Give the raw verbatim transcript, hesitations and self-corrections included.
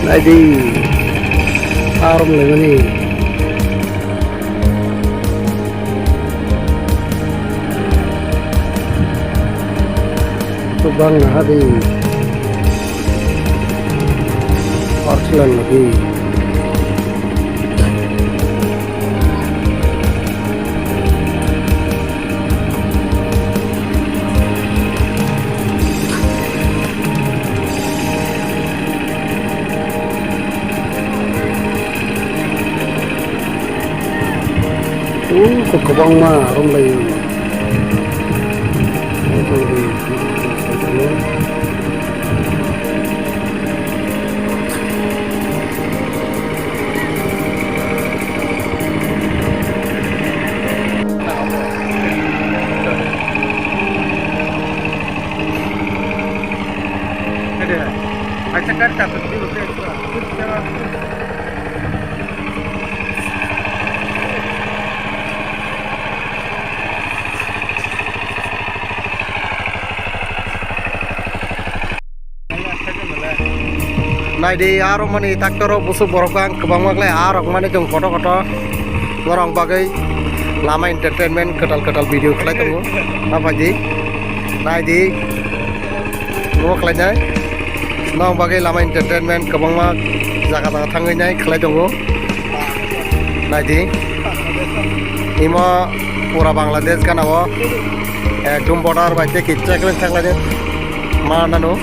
Naidi, arom laimani. Tubang nahadi. Archlan lagi. Tungkha kwbangma romlaio. Naidi, aro mani tractor o busuk borok bang kwbangma khlai, aro mani chwng kotor kotor borok bagwi lama entertainment kwtal kwtal video khlai tongo. Ma phaidi, naidi, omo khlainai. Nong bagwi lama entertainment kwbangma jaga jaga thangwi nai khlai tongo. Naidi. Imo pura Bangladesh gana o. Ekdom border bai tei kichcha kwrwng thang laide. Ma nanu.